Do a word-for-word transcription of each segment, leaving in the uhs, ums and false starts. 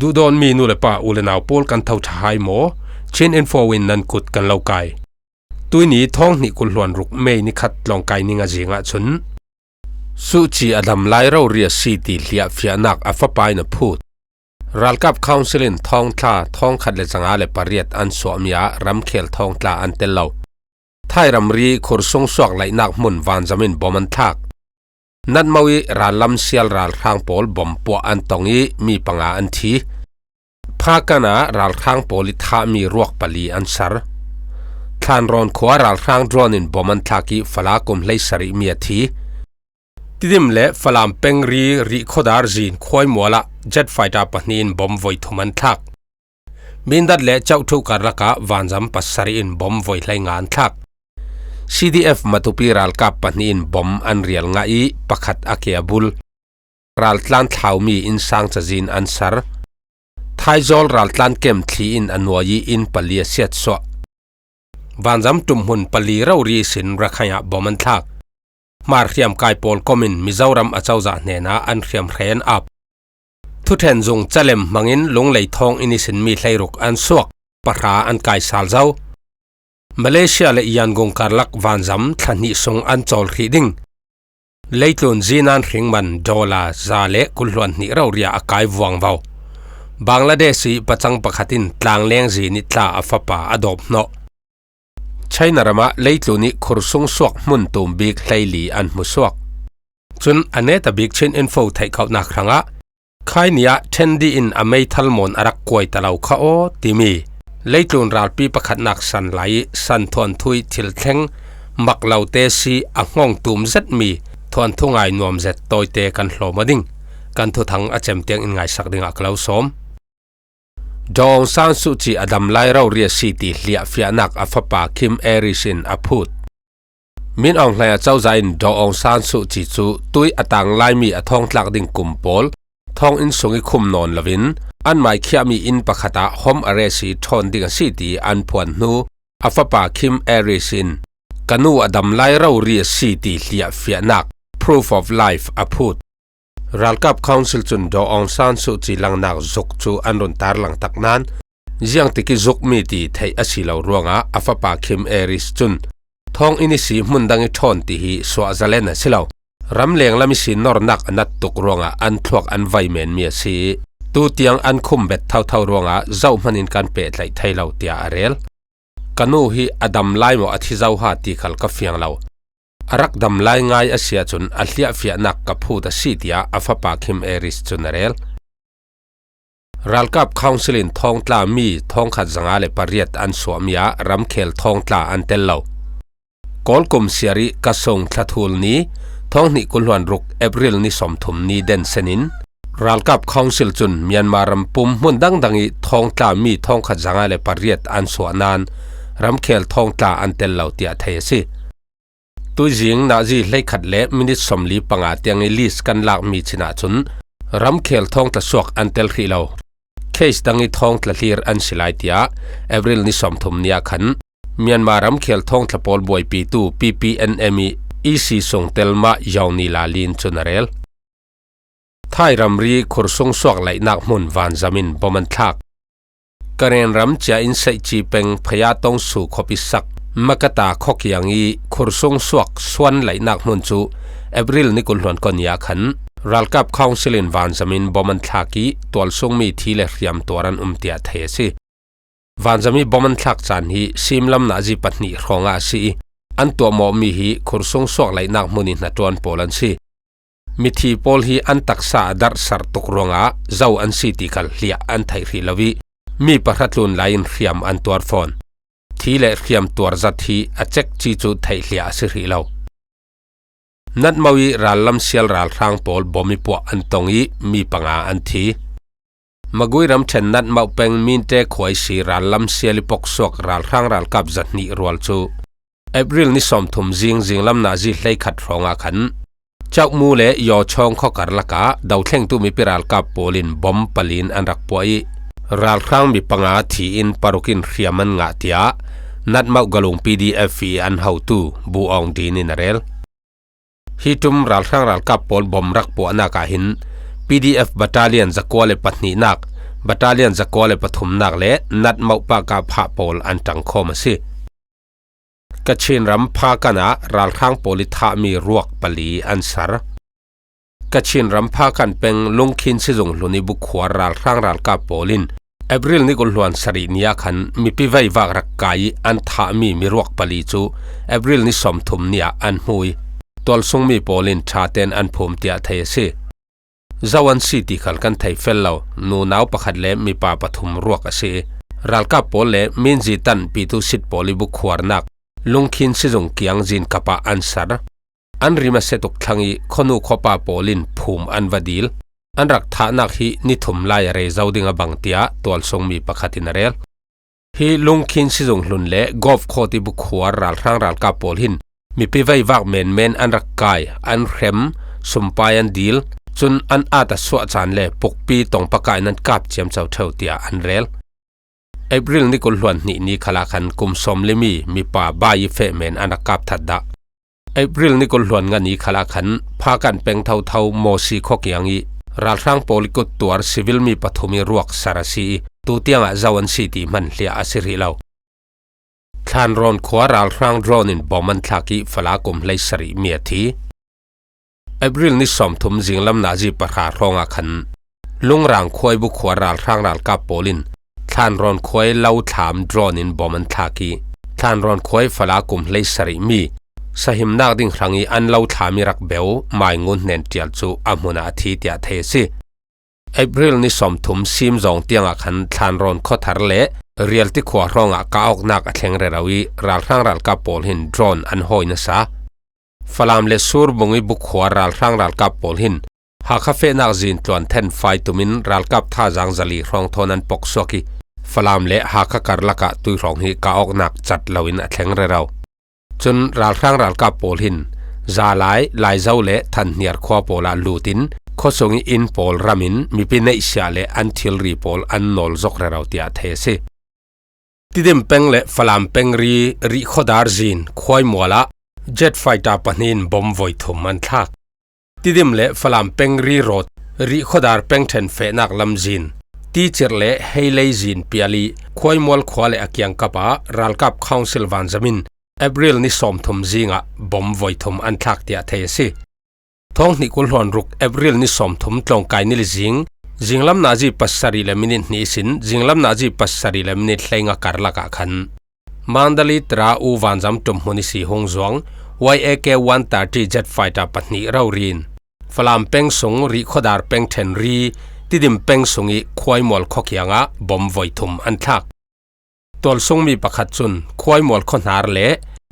Duhdawn mi nu le pa u le nau pawl kan tho ṭha hai maw? Chin Info in nan kut kan lo kai. Tuini thawng hnih kul hluan ruk May ni khat tlawngkai ni nga zingah chun Suhci a dam lai rori a si ti hliahfiahnak a fapa in a phut. Ralkap Council in thawngtla thawngkhat le zanga le pariat an suahmi ah ramkhel thawngtla an tel lo. Thai ramri khursung suak laihnak hmun vanzam in bom an thlak. Natmo i rallam sial ralhrang pawl bom puah an tong i mi panga an thi. Phakan ah ralhrang pawl i thahmi ruak pali an sar. Thlanrawn khua ralhrang drone in bom an thlak i Fala kum hleisarih mi a thi. Tidim le Falam peng ri rih khuadar zin khuaimual ah jet fighter pahnih in bom voi thum an thlak. Mindat le Chauhthu karlak ah vanzam pasarih in bom voi hleinga an thlak. C D F Matupi ralkap pahnih in bom an rial ngah i pakhat a ke a bul. Raltlan thlaumi innsang cazin an sar. Thaizawl raltlan kem thli in a nuai i inn pali a siatsuah. Vanzam ṭumhmun pali rori sin Rakhine ah bom an thlak. Hmar hriamkai pawl kom in Mizoram a cozah hnenah an hriamhrei an ap. Thuṭhen zung calem hmangin Lunglei thawng inn ihsin mi hleiruk an suak, pahra an kaisal zo. Malaysia le Yangon karlak vanzam thla hnih sung an cawl hrih ding. Leitlun zinan hringman dollar za le kul hluan hnih rori ah a kai vuangvo. Bangladesh i pacang pakhat in tlangleng zin i tla a fapa a dawp hnawh. China ramah leitlun i khursung suak hmun tum bik hleili an hmusuak. Cun a neta bik Chin Info theih khauhnak hrangah, Khaini ah ṭhendi in a meithal mawn a rak kuai ta lo kha aw timi leitlun ralpi pakhatnak san lai i san thuanthu i thil thleng mak lote si a hngawng tum zetmi thuanthu ngai nuam zet tawite kan hlawm aw ding kan thuthang a cem tiang in ngaisak dingah ka lo sawm. Daw Aung San Suu Kyi a dam lai rori a si ti hliahfiahnak a fapa Kim Aris in a phut. Min Aung Hlaing a cozah in Daw Aung San Suu Kyi cu tui a tang laimi a thawngtlak ding kum pawl thawng inn sung i khum nawn loin an maikhiahmi inn pakhat ah home arrest i ṭhawn ding a si ti an phuan hnu a fapa Kim Aris in ka nu a dam lai rori a si ti hliahfiahnak, proof of life, a phut. Ralkap Council cun Daw Aung San Suu Kyi langnak zuk cu an run tarlang tak nain ziangtik i zukmi ti theih a si lo ruangah a fapa Kim Aris cun thawng inn i si hmun dang i ṭhawn ti hi suahzalen a si lo. Ramleng lam i si nornak a nat tuk ruangah an thluak an vai menmi a si i tu tiang an khum bet thotho ruangah zohman in kan pehtlaih thei lo tiah a rel. Ka nu hi a dam lai maw a thi zo ha ti khal ka fiang lo. A rak dam lai ngai a si ahcun a hliahfiahnak ka phut a si tiah a fapa Kim Aris cun a rel. Ralkap Council in thawngtla mi thawngkhat zanga le pariat an suahmi ah ramkhel thawngtla an tel lo. Kawlkum siar i ka sung thlathul ni thawng hnih kul hluan ruk April ni sawmthum ni den senin Ralkap Council cun Myanmar ram pum hmun dangdang i thawngtla mi thawngkhat zanga le pariat an suah nain ramkhel thawngtla an tel lo tiah thei a si. Tuizing nazi hleikhat le minit sawmli panga tiang i list kan lakmi chin ahcun ramkhel thawngtla suak an tel hrih lo. Case dang i thawngtla hlir an si lai tiah April ni sawmthum ni ah khan Myanmar ramkhel thawngtla pawl buaipitu P P N M i E C sung telmah Yawng Ni La Lin cun a rel. Thai ramri khursung suak laihnak hmun vanzam in bom an thlak. Karen ram cia in Seici peng Phaya Tong Su khuapi sak Makata khuakiang i khursung suak suan laihnak hmun cu April ni kul hluan kua ni ah khan ralkap council in vanzam in bom an thlak i tualsungmi thi le hriam tuar an um tiah thei a si. Vanzam i bom an thlak caan hi simlam nazi pahnih hrawngah a si i an tuahmawhmi hi khursung suak laihnak hmun i hnaṭuan pawl an si. Mithi pawl hi an taksa a darhsar tuk ruangah zo an si ti khal hliah an theih hrih lo i mi pahra tlun lai in hriam an tuar fawn. Thi le hriam tuar zat hi a cekci cu theih hliah a si hrih lo. Natmo i rallam sial ralhrang pawl bom i puah an tong i mi panga an thi. Magui ramṭhen Natmo peng Minte khua i si rallam sial i poksuak ralhrang ralkap zahnih rual cu April ni sawmthum zing zinglam nazi hleikhat hrawngah khan Cauhmu le Yawchawng khuakar lakah dothlengtu mipi ralkap pawl in bom pali in an rak puah i ralhrang mi panga thi in paruk in hriam an ngah tiah Natmo Galung P D F i an hotu Bu Aung Din in a rel. Hi ṭum ralhrang ralkap pawl bom rak puahnak ah hin P D F battalion zakua le pahnihnak battalion zakua le pathumnak le Nat Mauhpa kap hah pawl an ṭangkhawm a si. Kachin ram Phakan ah ralhrang pawl i thahmi ruak pali an sar. Kachin ram Phakan peng Lungkhin sizung hlun i bukhuar ralhrang ralkap pawl in April ni kul hluan sarih ni ah khan mipi veivak rak kai i an thahmi miruak pali cu April ni sawmthum ni ah an hmu i tualsungmi pawl in ṭha tein an phum tiah thei a si. Zo an si ti khal kan thei fel lo. Nunau pakhat le mipa pathum ruak a si i ralkap pawl le Minzi tan Pitu sit pawl i bukhuarnak Lungkhin sizung kiang zinkap ah an sar. An rim a se tuk thlang i khuanu khuapa pawl in phum an va dil. An rak thahnak hi ni thum lai a rei zo ding a bang tiah tualsungmi pakhat in a rel. Hi Lungkhin sizung hlun le Gov Khawt i bukhuar ralhrang ralkap pawl hin mipi veivak menmen an rak kai, an hrem, sumpai an dil, cun an at a suah caan le pukpi tongpaka in an kap ciamco ṭheu tiah an rel. April ni kul hluan hnih ni khalah khan kum sawmli mi mipa bai i feh men an rak kap that dah. April ni kul hluan nga ni khalah khan Phakan peng thotho Mawsi khua kiang i ralhrang pawl i kut tuar civil mi pathum i ruak sar a si i tu tiangah zo an si ti hman hliah a si rih lo. Thlanrawn khua ralhrang drone in bom an thlak i Fala kum hleisarih mi a thi. April ni sawmthum zinglam nazi pahra hrawngah khan Lungrang khua i bukhuar ralhrang ralkap pawl in Thlanrawn khua i lo thlam drone in bom an thlak i Thlanrawn khua i Fala kum hleisarih mi sahimnak ding hrang i an lo thlam i rak beu Maingun hnen ṭial cu a hmun ah a thi tiah thei a si. April ni sawmthum sim zawng tiangah khan Thlanrawn khuathar le Rialti khua hrawngah kah awknak a thleng rero i ralhrang ralkap pawl hin drone an hawi nasa. Falam le Surbung i bukhuar ralhrang ralkap pawl hin Hakha fehnak zin tluan then fai tumin ralkap thazaang zali hrawng thawn an poksuak i Falam le Hakha karlak ah tuihrawng hi kah awknak cat loin a thleng rero. Cun ralhrang ralkap pawl hin Zalai, Laizo le Thanhniar khua pawl ah lut in khuasung i inn pawl ram in mipi neihsiah le an thilri pawl an nawl zok rero tiah thei a si. Tidim peng le Falam peng ri Rihkhuadar zin Khuaimual ah jet fighter pahnih in bom voi thum an thlak. Tidim le Falam peng ri rawt Rihkhuadar peng ṭhen fehnak lam zin Ticirh le Heilei zin pial i Khuaimual khua le a kiangkap ah ralkap council vanzam in April ni sawmthum zing ah bom voi thum an thlak tiah thei a si. Thawng hnih kul hluan ruk April ni sawmthum tlawngkai ni li zing, zinglam nazi pasarih le minit hnih ihsin zinglam nazi pasarih le minit hleinga karlak ah khan Mandalay Tara U vanzam ṭumhmun ihsi hung zuang Y A K one thirty jet fighter pahnih rori in Falam peng sung Rihkhuadar peng ṭhen ri Tidim peng sung i Khuaimual khua kiangah bom voi thum an thlak. Tualsungmi pakhat cun Khuaimual khuahnar le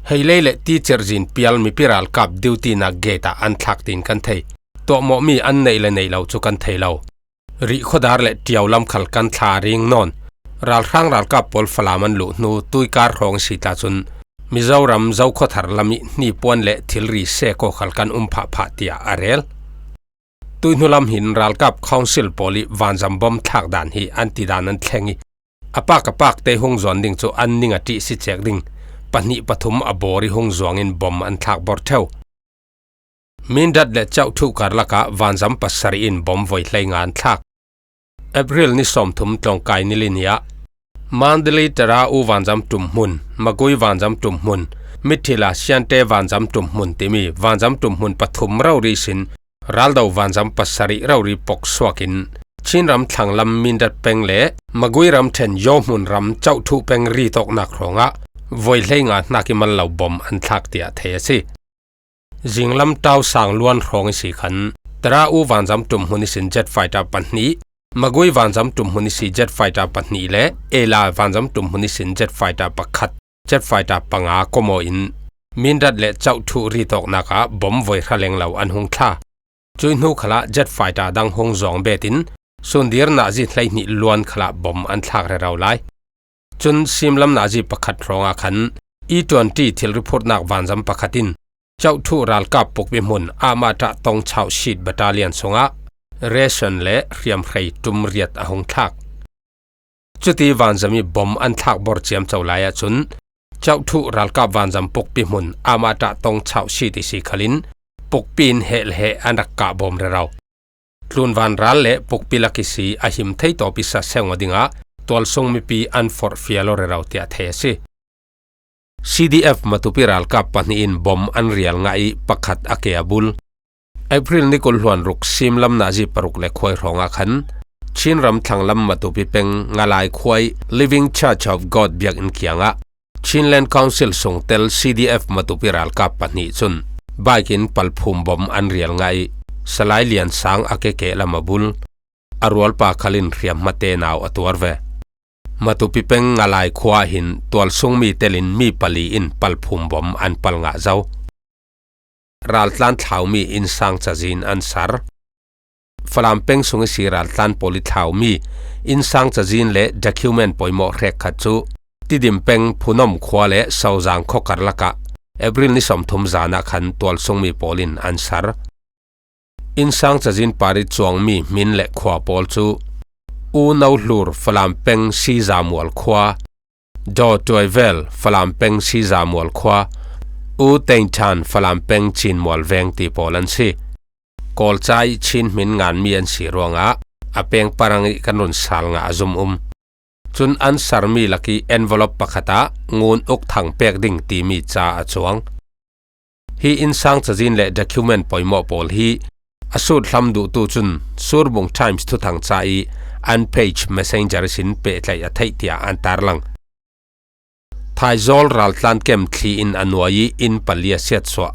Heilei le Ticirh zin pial mipi ralkap duty-nak gate ah an thlak tiin kan thei. Tuahmawhmi an neih le neih lo cu kan thei lo. Rihkhuadar le Ṭiau lam khal kan thla ring nawn. Ralhrang ralkap pawl Falam an luh hnu tuikar hrawng si ta cun Mizoram Zokhuathar lam i hnipuan le thilri seko khal kan um phahphah tiah a rel. Tuihnu lam hin ralkap council pawl i vanzam bom thlak dan hi an ti dan an thleng i a pak a pakte hung zuan ding cu an ning a ṭih si cek ding pahnih pathum a bawr i hung zuang in bom an thlak bor ṭheu. Mindat le Chauhthuh karlak ah vanzam pasarih in bom voi hleinga an thlak. April ni sawmthum tlawngkai ni li ni ah Mandalay Tara U vanzam ṭumhmun, Magui vanzam ṭumhmun, Mithila Siante vanzam ṭumhmun timi vanzam ṭumhmun pathum rori sin raldo vanzam pasarih rori poksuak in Chinram thlanglam Mindat peng le Magui ram ṭhen Yawhmun ram Chauhthuh peng ritawknak hrawngah voi hleinga hnak i mal lo bom an thlak tiah thei a si. Zinglam Tausang luan hrawng ihsi khan Tara U vanzam ṭumhmun ihsin jet fighter pahnih, Magui vanzam ṭumhmun ihsi jet fighter pahnih le Ela vanzam ṭumhmun ihsin jet fighter pakhat, jet fighter panga komaw in Mindat le Chauhthuh ritawknak ah bom voi hra lenglo an hung thla. Cuih hnu khalah jet fighter dang hung zuang bet in sundir nazi hleihnih luan khalah bom an thlak rero lai. Cun simlam nazi pakhat hrawngah khan E twenty thilri phurhnak vanzam pakhat in Chauhthuh ralkap pukpi hmun Amata Tongchau Sheet Battalion sungah ration le hriamhrei ṭum riat a hung thlak. Cuti vanzam i bom an thlak bor ciamco lai ahcun Chauhthuh ralkap vanzam pukpi hmun Amata Tongchau Sheet ihsi khalin pukpi in heh le heh an rak kah bawm rero. tlunvan ral le pukpi lak ihsi a him thei tawp i sa seng aw dingah tualsung mipi an forhfial aw rerau tiah thei a si. C D F Matupi ralkap pahnih in bom an rial ngah i pakhat a ke a bul. April ni kul hluan ruk simlam nazi paruk le khuai hrawngah khan Chin ram thlanglam Matupi peng Ngalai khuai Living Church of God biakinn kiangah Chinland Council sungtel C D F Matupi ralkap pahnih cun bike in palphum bom an rial ngah i Salai Lian Sang a kekeh lam a bul a rualpa khalin hriamhmate nau a tuar ve. Matupi peng Ngalai khua hin tualsung mi telin mi pali in palphum bom an pal ngah zo. Raltlan thlaumi innsang cazin an sar. Falam peng sung i si raltlan pawl i thlaumi innsang cazin le document pawimawh hrekkhat cu Tidim peng Phunom khua le Sozang khuakar lakah April ni sawmthum zan ah khan tualsung mi pawl in an sar. Innsang cazin par i cuangmi hmin le khua pawl cu U No Hlur Falam peng Sizamual khua, Daw Tuaivel Falam peng Sizamual khua, U Teng Than Falam peng Cinmual veng ti pawl an si. Kawlcai Chin hmin nganmi an si ruangah a peng parang i kan run sal ngah a zum um. Cun an sarmi lak i envelope pakhat ah ngun uk thang pek ding timi ca a cuang. Hi innsang cazin le document pawimawh pawl hi a sut hlam duhtu cun Surbung Times thuthang ca i an page messenger ihsin pehtlaih a theih tiah an tarlang. Thaizawl raltlan kem thli in a nuai i inn pali a siatsuah.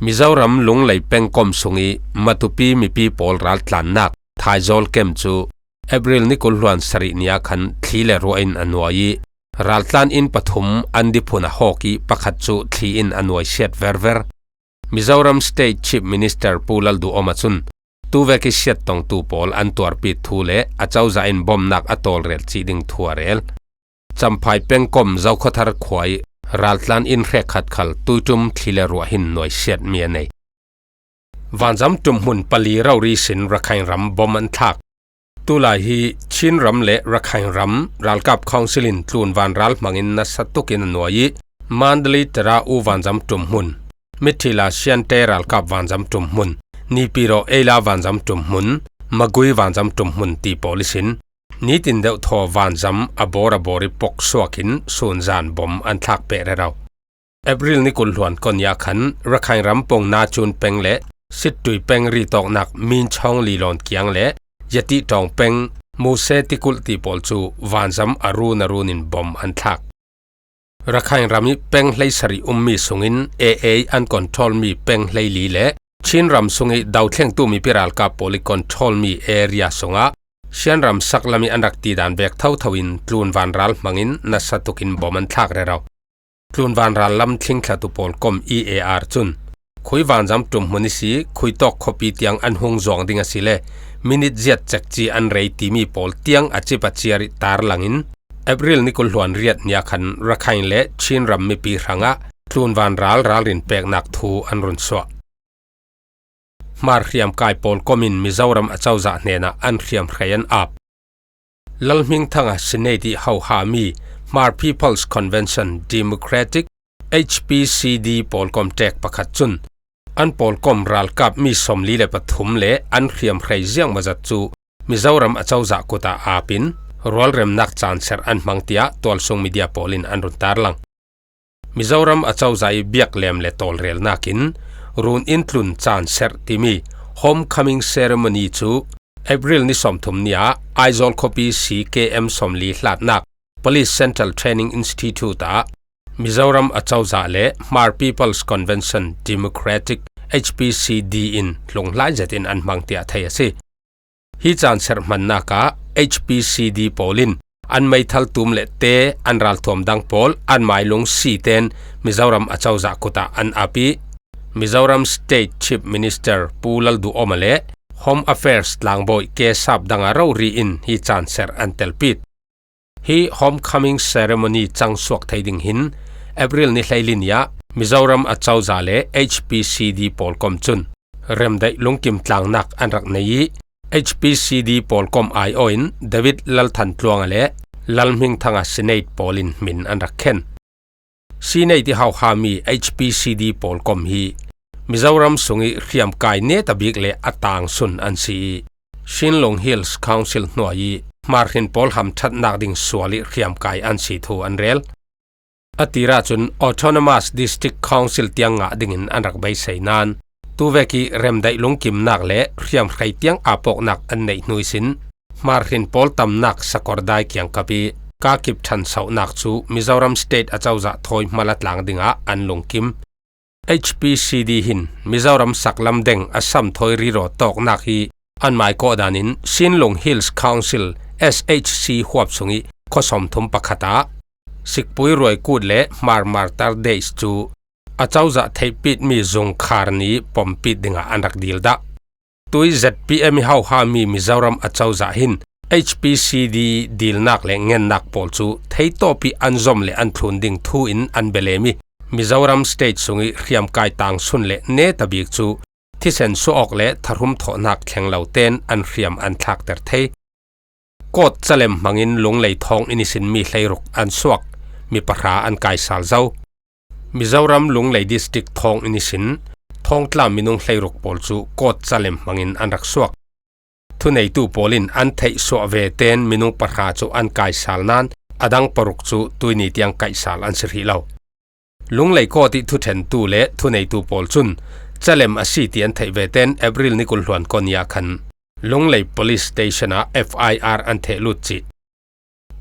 Mizoram Lunglei pengkom sung i Matupi mipi pawl raltlannak Thaizawl kem cu April ni kul hluan sarih ni ah khan thli le ruah in a nuai i raltlan inn pathum an diphun a hawk i pakhat cu thli in a nuai siat verver. Mizoram State Chief Minister Pu Lalduhoma cun tuvek i siat tongtu pawl an tuarpi thu le a cozah in bomnak a tawlrel cih ding thu a rel. Champhai pengkom Zokhawthar khua i raltlan inn hrekkhat khal tuiṭum thli le ruah hin nuaisiatmi a nei. Vanzam ṭumhmun pali rori sin Rakhine ram bom an thlak. Tulai hi Chin ram le Rakhine ram ralkap council in tlunvan ral hmangin nasa tukin a nuai i Mandalay Tara U vanzam ṭumhmun, Mithila Siante ralkap vanzam ṭumhmun, Nipiro Eila vanzam ṭumhmun, Magui vanzam ṭumhmun ti pawl ihsin nitin deuh thaw vanzam a bawr a bawr i pok suakin sunzan bom an thlak peh rero. April ni kul hluan kon i ah khan Rakhine ram pong Nachun peng le Sittui peng ritawknak Minchawng Lilawn kiang le Yatih Tawng peng Muse Tikulh ti pawl cu vanzam a run a run in bom an thlak. Rakhine ram i peng hleisarih ummi sungin A A an controlmi peng hleili le Chin ram sung i dothlengtu mipi ralkap pawl i controlmi area sungah Shan ram saklam i an rak tidan vek thotho in tlunvan ral hmangin nasa tukin bom an thlak rero. Tlunvan ral lam thlingthlatu pawl kom E A R cun khui vanzam ṭumhmun i si khuitawk khuapi tiang an hung zuang ding a si le minit ziat cekci an rei timi pawl tiang a cip a ciar i tarlangin April ni kul hluan riat ni ah khan Rakhine le Chin ram mipi hrangah tlunvan ral ralrin peknak thu an run suah. Hmar hriamkai pawl kom in Mizoram a cozah hnenah an hriamhrei an ap. Lalhmingthanga Senate i hohami Hmar People's Convention Democratic H P C D pawl kom ṭek pakhat cun an pawl kom ralkap mi sawmli le pathum le an hriamhrei ziangmawzat cu Mizoram a cozah kutah apin rualremnak canserh an hmang tiah tualsung media pawl in an run tarlang. Mizoram a cozah i biaklem le tawlrelnak in run in tlun canserh timi homecoming ceremony cu April ni sawmthum ni ah Aizawl khuapi C K M sawmli hlatnak Police Central Training Institute ah Mizoram a cozah le Hmar People's Convention Democratic H P C D in hlunghlai zetin an hmang tiah thei a si. Hi canserh hmannak ah H P C D pawl in an meithal tum le te an ralthuam dang pawl an mailung si ten Mizoram a cozah kutah an ap i Mizoram State Chief Minister Pu Lalduhoma le Home Affairs tlangbawi K Sap dang a rori in hi canserh an telpit. Hi homecoming ceremony cangsuak thei ding hin April ni hleili ni ah Mizoram a cozah le H P C D pawl kom cun remdaih lungkim tlangnak an rak nei i H P C D pawl kom aiawh in David Lalthantluanga le Lalhmingthanga Senate pawl in min an rak khen. Senate i hohami H P C D pawl kom hi Mizoram sung ih hriamkai neta bik le a tangsun an si ih, Shinlung Hills Council hnuai ih Hmar hrin pawl hamṭhatnak ding sual ih hriamkai an si thu an rel. A tir ahcun Autonomous District Council tiang ngah dingin an rak beisei nain, tuvek ih remdaih lungkimnak le hriamhrei tiang aa pawknak an neih hnu ihsin Hmar hrin pawl tamnak sakordai kiangkap ih kaa kip ṭhansohnak cu Mizoram State acozah thawi hmal a tlang dingah an lungkim. H P C D hin Mizoram saklam deng a sam thawi riro tawknak hi an mai kawhdan in Shinlung Hills Council, S H C, huap sung ih khuasawm thum pakhat ah Sikpui ruaikut le Hmar Martyr Days cu acozah theihpitmi zungkhar ni pompit dingah an rak dil dah. Tui Z P M ih hauhami Mizoram acozah hin H P C D dilnak le ngennak pawl cu theitawp ih an zom le an thlun ding thu in an belem ih, Mizoram State sung ih hriamkai tangsun le neta bik cu thisen suah awk le thahrum thawhnak thleng lo tein an hriam an thlakter thei. Kawt calem hmangin Lunglei thawnginn ihsin mi hleiruk an suak, mi pahra an kaisal zo. Mizoram Lunglei District thawnginn ihsin thawngtla minung hleiruk pawl cu kawt calem hmangin an rak suak. Thuneitu pawl in an theih suah ve tein minung pahra cu an kaisal nain a dang paruk cu tuini tiang kaihsal an si hrih lo. Lunglei kawt ih thuṭhentu le thuneitu pawl cun calem a si ti an theih ve tein April ni kul hluan kawh ni ah khan Lunglei Police Station ah F I R an theh lut cih.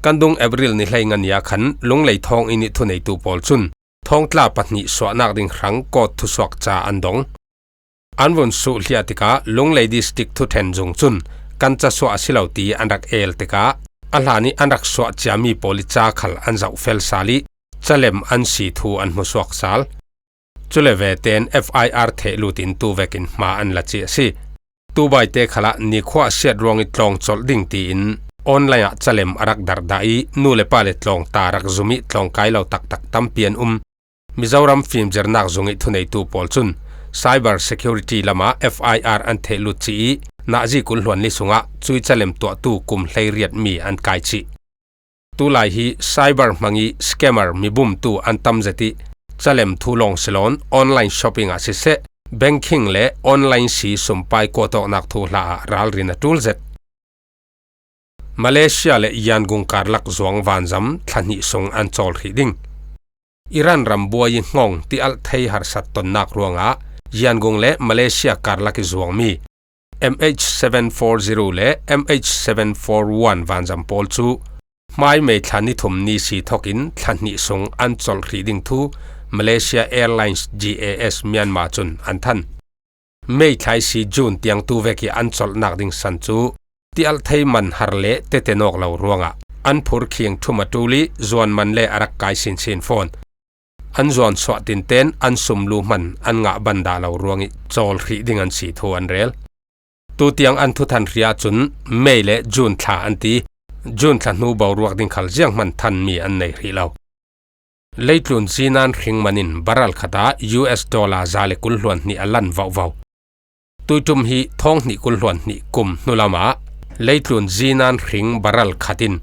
Kan dung April ni hleinga ni ah khan Lunglei thawnginn ih thuneitu pawl cun thawngtla pahnih suahnak ding hrang kawt thusuak ca an dong. An vun suhhliah tikah Lunglei District thuṭhen zung cun kan ca suah a si lo ti an rak el tikah a hlan ih an rak suah ciami pawl ih ca khal an zohfel sal ih calem an si thu an hmusuak sal. Cule vetein F I R theh lut in tu vekin hma an la ci a si. Tubaite khalah nikhua a siat ruangih tlawng colh ding tiin online ah calem a rak darh dah ih nu le pa le tlawng ta rak zum ih tlawng kai lo taktak tampi an um. Mizoram fimzirnak zung ih thuneitu pawl cun cyber security lamah F I R an theh lut ci ih nazi kul hluan li sungah cui calem tuahtu kum hleiriat mi an kai cih. Tulai hi cyber hmang ih scammer mibumtu an tam zet ih calem thu lawng si loin online shopping ah siseh, banking le online si sumpai kuatawknak thu hla ah ralrin a ṭul zet. Malaysia le Yangon karlak zuang vanzam thla hnih sung an cawl hrih ding. Iran ram buai ih hnong tialh thei harsat tonnak ruangah Yangon le Malaysia karlak ih zuangmi M H seven four zero le M H seven four one vanzam pawl cu hmai May thla ni thum ni si thokin thla hnih sung an colh hrih ding thu Malaysia Airlines G A S Myanmar cun an than. May thla ih si June tiang tu vek ih an colhnak ding san cu tialh thei man har le tete nawk lo ruangah an phurkhing ṭhum a ṭul ih zuan man le a rak kai sinsin fawn. An zuan suah tinten an sumlu hman an ngah ban dah lo ruangih cawl hrih ding an si thu an rel. Tutiang an thuthan hri ahcun May le June thla an ti. June thla hnu boruak ding khal zianghman thanmi an nei hrih lo. Leitlun zinan hring man in barrel khat ah U S dollar za le kul hluan hnih a lan vauhvau. Tuiṭum hi thawng hnih kul hluan hnih kum hnu lamah leitlun zinan hring barrel khat in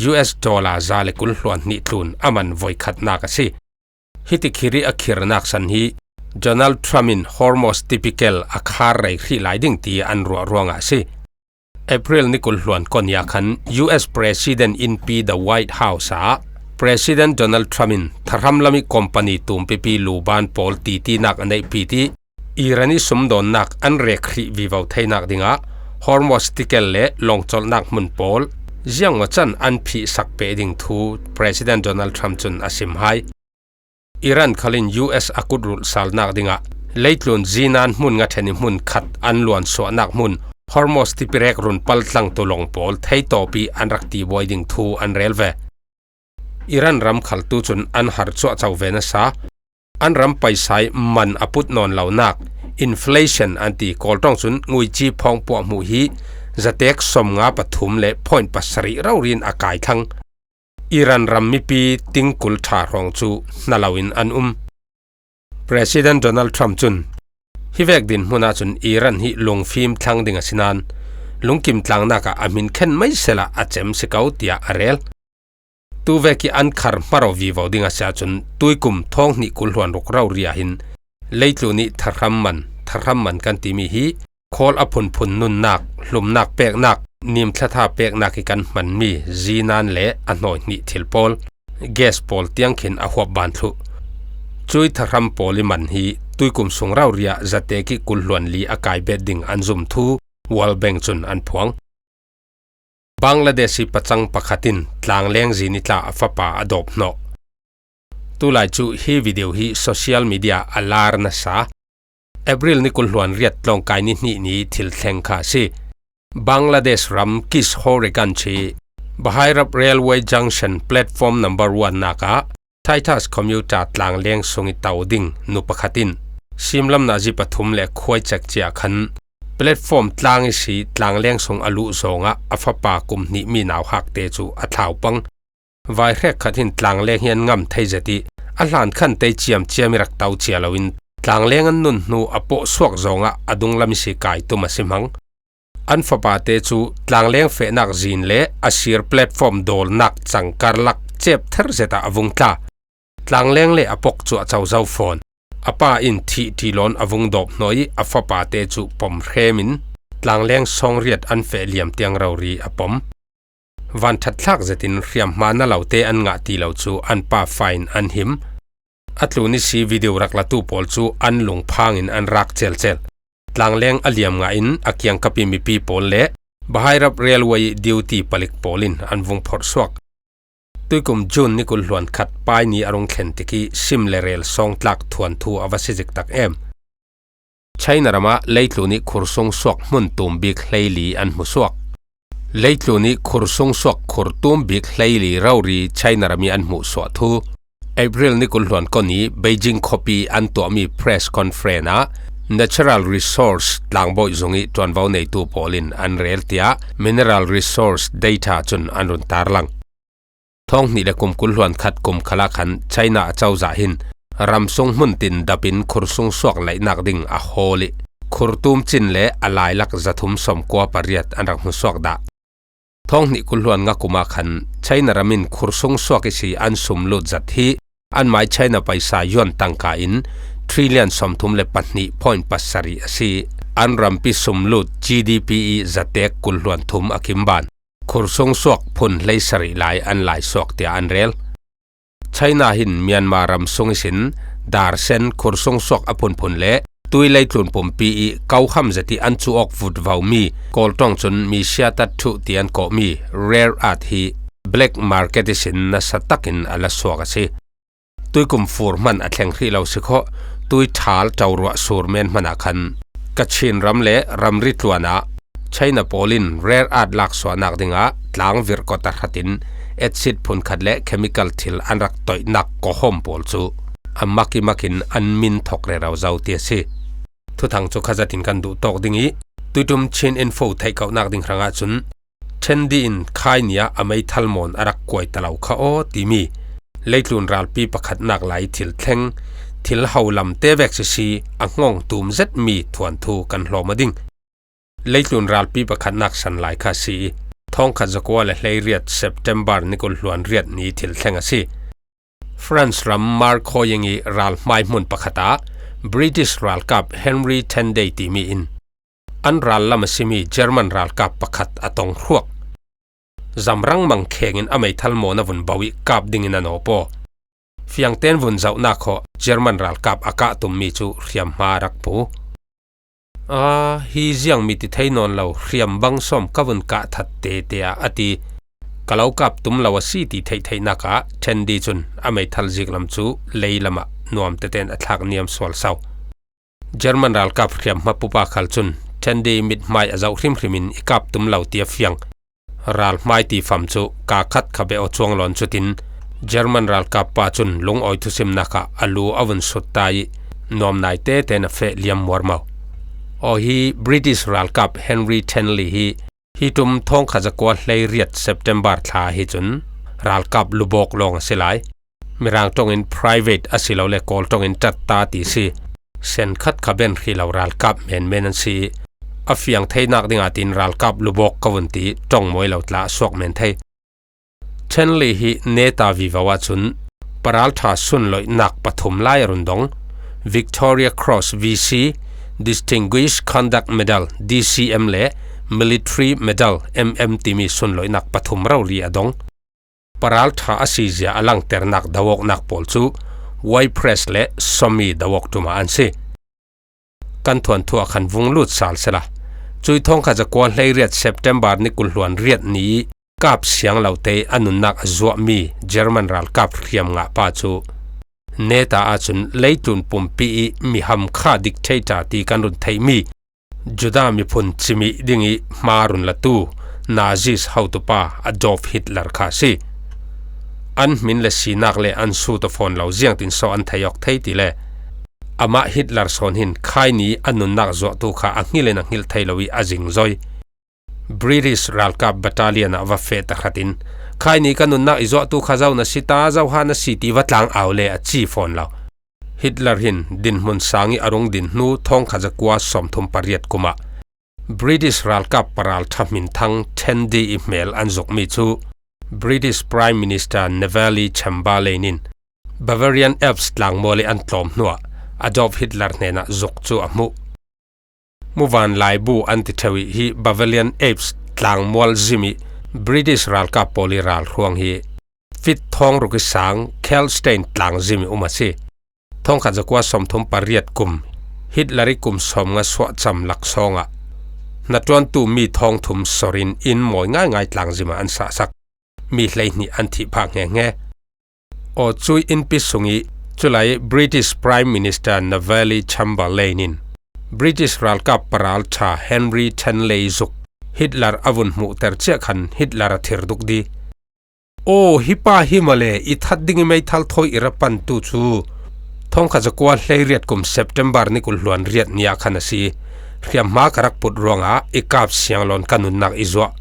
U S dollar za le kul hluan hnih tlun a man voikhatnak a si. Hiti khirih a khirnak san hi Donald Trump in Hormuz tipi kel a khar rei hrih lai ding ti an ruah ruangah a si. April ni kul hluan kawh ni ah khan U S President innpi The White House ah President Donald Trump in thahram lam ih company tumpipi luban pawl titinak a neihpi ti Iran ih sumdawnnak an rek hrih vivo theinak dingah Hormuz tikel le lawngcolhnak hmun pawl ziangmaw can an phihsak peh ding thu President Donald Trump cun a sim hai. Iran khalin U S a kutrulh salnak dingah leitlun zinan hmun ngaṭhen ih hmun khat an luansuahnak hmun Hormuz tipirek run paltlangtu lawng pawl theitawp ih an rak tibuai ding thu an rel ve. Iran ram khal tu cun an har cuahco ve nasa, an ram paisa ih man a put nawn lonak, inflation an ti, Kawl ṭawng cun nguici phawngpuah hmuh hi zatek sawmnga pathum le point pasarih rori in a kai thlang. Iran ram mipi tingkul ṭha hrawng cu hna loin an um. President Donald Trump cun, hi vek dinhmun ahcun Iran hi lungfim thlang ding a si nain lungkim tlangnak ah a hmin khen meisel ah a cem si ko, tiah a rel. Tu vek ih an khar hmaro vivo ding a si ahcun tuikum thawng hnih kul hluan ruk rori ah hin Leitlun ih thahram man, thahram man kan timi hi khawl a phunphun nunnak, hlumnak peknak, nimthlatha peknak ih kan hmanmi zinan le a hnawi hnih thil pawl, gas pawl tiang khin a huap ban thluh. Cui thahram pawl ih man hi tuikum sung rauria zatek ih kulhluan li a kai bet ding an zum thu World Bank cun an phuang. Bangladesh ih pacang pakhat in tlangleng zin ih tla a fapa a dawp hnawh. Tulai cu hi video hi social media a lar nasa April ni kulhluan riat tlawngkai ni hnih ni thil thleng kha a si. Bangladesh ram Kishore Ganj hi Bahairap Railway Junction platform number one nak ah Titus commuter tlangleng sung ih to ding nu pakhat in simlam nazi pathum le khuaicek cia khan platform tlang ih si tlangleng sung a luh zawngah a fapa kum hnih mi nauhakte cu a thlau pang. Vai hrek khat hin tlangleng hi an ngam thei zet ih a hlan khan tei ciamciam ih rak to cia loin tlangleng an nun hnu a pawh suak zawngah a dunglam ih si kai tum a si hmang. An fapate cu tlangleng fehnak zin le a sir platform dawlnak cang karlak cep ther zet ah a vung tla. Tlangleng le a pok cu a co zo fawn. A pa in thih ṭi lawn a vung dawp hnawh ih a fapate cu pom hrem in tlangleng sawng riat an feh liam tiang rori a pom. Van ṭhatthlak zetin hriamhma na lote an ngah ti lo cu an pa fa in an him. A tlun ih si video rak latu pawl cu an lungphang in an rak celcel. Tlangleng a liam ngah in a kiangkap ih mipi pawl le Bahairap Railway ih duty palik pawl in an vung phorh suak. Tuikum June ni kulhluan khat pai ni a rung thlen tik ih sim le rel sawngtlak thuanthu a va si ziktak em. China ramah leitlun ih khursung suak hmun tum bik hleili an hmusuak. Leitlun ih khursung suak khur tum bik hleili rori China ram ih an hmuhsuah thu April ni kulhluan kon ih Beijing khuapi an tuahmi press conference ah natural resource tlangbawi zung ih ṭuanvo neitu pawl in an rel tiah mineral resource data cun an run tarlang. Thawng hnih le kum kulhluan khat kum khalah khan China a cozah hin ramsung hmun tin dapin khursung suak laihnak ding a hawl ih khurtum cin le a lailak zathum sawmkua pariat an rak hmusuak dah. Thawng hnih kulhluan nga kum ah khan China ram in khursung suak ihsi an sum lut zat hi an mai China paisa yuan tangka in trillion sawmthum le pahnih point pasarih a si. An rampi sum lut G D P ih zatek kulhluan thum a kimban khursung suak phun hleisarih lai an laisuak tiah an rel. China hin Myanmar ram sung ihsin darsen khursung suak a phunphun le tui leitlun pumpi ih kauham zet ih an cu awk vutvomi Kawl ṭawng cun misia tat thuh ti an kawhmi rare earth hi black market ihsin nasa takin a la suak a si. Tuikum fur hman a thleng hrih lo si khawh, tui ṭhal ṭauruah sur men hmanah khan Kachin ram le ramri tluanah China pawl in rare earth laksuahnak dingah tlang virh kawt a hratin acid phunkhat le chemical thil an rak toihnak kawhawm pawl cu a mak ih makin an min thawk rero zo ti a si. Thuthang cu khazatin kan duh tawk ding ih tuiṭum Chin Info theihkohnak ding hrangah cun Chendi in khai ni ah a meithal mawn a rak kuai ta lo kha aw timi leitlun ralpi pakhatnak lai thil thleng, thil ho lamte vek sisi a hngawng tum zetmi thuanthu kan hlawm aw ding. Leitlun ralpi pakhatnak san lai kha si ih thawngkhat zakua le hleiriat September ni kul hluan riat ni thil thleng a si. France ram Marcoing ih ralhmai hmun pakhat ah British ralkap Henry Tenday timi in an rallam a simi German ralkap pakhat a tong hruak. Zamrang mang khengin a meithal mawn a vun bo ih kap dingin a nawp aw. Fiangten vun zohnak khawh German ralkap a kah tummi cu hriamhma a rak pu. Aa, hi ziangmi ti thei nawn lo hriam bang sawm ka vun kah that tete ah a ti. Ka lo kap tum lo a si ti theih theihnak ah Chendi cun a meithal ziklam cu leilam ah nuam tetein a thlak niam sual so. German ralkap hriamhma pupa khal cun Chendi mithmai a zoh hrimhrim in i kap tum lo ti a fiang. Ralhmai ti fam cu kaa khat kha beh aw cuang lawn cutin German ralkap pa cun lungawi thusimnak ah a lu a vun sut ta ih nuam nai tetein a feh liam muarmau. Aw hi British ralkap Henry Tenley hi hi ṭum thawngkhat zakua hleiriat September thla hi cun ralkap lubawk lawng a si lai. Mirang ṭongin private asilole Kawl ṭongin ṭatta ti si. Sen khat kha ben hrih lo ralkap menmen an si ih a fiang theinak dingah tiin ralkap lubawk ka vun ti ṭong mawi lo tla a suak men thei. Chenli hi neta vivo ahcun paralṭha sunloihnak pathum lai a run dong. Victoria Cross V C, Distinguished Conduct Medal D C M le Military Medal M M timi sunloihnak pathum rori a dong. Paralṭha a sizia a langternak doawknak pawl cu Y Press le Somi doawk ṭum ah an si. Kan thuanthu ah khan vung lut sal sela, cui thawngkhat zakua hleiriat September ni kul hluan riat ni kap siang lote a nunnak a zuahmi German ralkap hriam ngah pa cu neta ahcun leitlun pumpi i mi hamkha dictator ti kan run theihmi Judah miphun cimih ding i hma run latu Nazis hotupa Adolf Hitler kha a si. An hmin le sinak le an sut a fawn lo, ziangtin saw an thei awk thei ti le? Amah Hitler sawn hin khaini a nunnak zuahtu kha a hngil in a hngilh thei lo i a zingzoi. British ralkap battalion ah va feh tahratin, khaini ka nunnak i zuahtu kha zo na si ta, zo ha na si ti va tlang au le a ci fawn lo. Hitler hin dinhmun sang i a rung din hnu thawngkhat zakua sawmthum pariat kum ah British ralkap paralṭha hminthang Tandy i hmel an zukmi cu British Prime Minister Neville Chamberlain in Bavarian Alps tlangmual i an tlawm hnuah Adolf Hitler hnenah zuk cu a hmuh. Muvan laibu an ti ṭheu i hi Bavarian Alps tlangmual zim i British ralkap pawl i ralhruang hi fit thawng ruk i sang Kjelstein tlang zim i um a si. Thawngkhat zakua sawmthum pariat kum Hitler i kum sawmnga suahcam laksawng ah hnaṭuantu mi thawngthum sorin inn mawi ngaingai tlang zim ah an sahsak. Mi hleihnih an thih phak hngehnge. Aw cui innpi sung i culai British Prime Minister Neville Chamberlain in British ralkap paralṭha Henry Tanley zuk Hitler a vun hmuhter ciah khan Hitler a thir duk di. Aw, hi pa hi male i that ding i meithal thawi i ra pantu cu thawngkhat zakua hleiriat kum September ni kul hluan riat ni ah khan a si. Hriamhma ka rak put ruangah i kap siang lawn ka nunnak i zuah.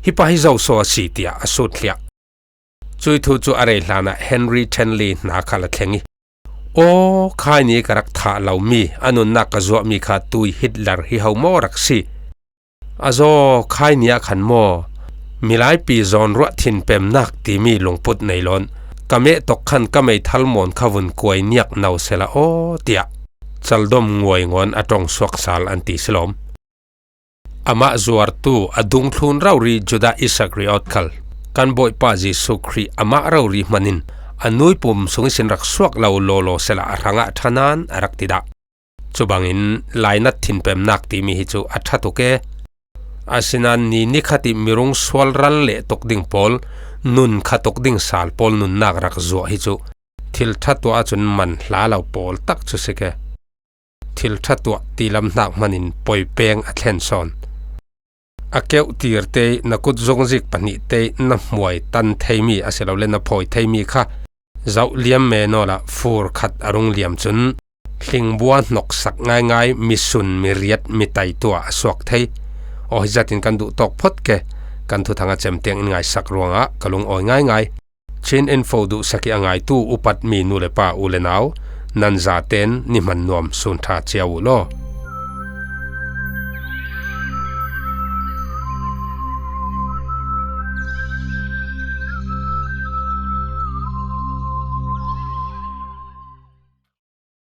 Hi pa hi zo saw a si, tiah a sut thliah. Cui thu cu a rei hlanah Henry Tanley hna khal a thleng i, aw, khaini ka rak thah lomi a nunnak ka zuahmi kha tui Hitler hi ho maw rak si? A zaw, khaini ah khan maw milaipi zawnruah thinpemnak timi lungput nei lawn ka meh tok khan ka meithal mawn kha vun kuai niak no sela aw, tiah caldom nguaingawn a ṭong suak sal an ti si lawm. Amah zuartu a dungthlun rori Judah Iskariot khal kan Bawipa Jesuh Khrih amah rori hmanin a nuipum sung ihsin rak suak lo lawlaw sela a hrangah ṭha nan a rak ti dah. Cubangin lainat thinpemnak timi hi cu a ṭha tuk e. Asinain ni nikhat i mirung sual ral leh tuk ding pawl, nun kha tuk ding sal pawl nunnak rak zuah hi cu thil ṭha tuah ahcun man hla lo pawl tak cu si ke. Thil ṭha tuah ti lam hnak hmanin poi peng a thlen sawn. A keuh tirte na kut zungzik pahnihte na hmuai tan theimi asilole na phawi theimi kha zoh liam me nawlah fur khat a rung liam cun hlingbua hnoksak ngaingai misun, miriat, mitai tuah a suak thei. Aw, hi zatin kan duh tawk phot ke. Kan thuthang a cem tiang in ngaisak ruangah ka lungawi ngaingai. Chin Info duhsak i a ngaitu upatmi nu le pa, u le nau, nan zaten ni hman nuam sun ṭha cia uh law.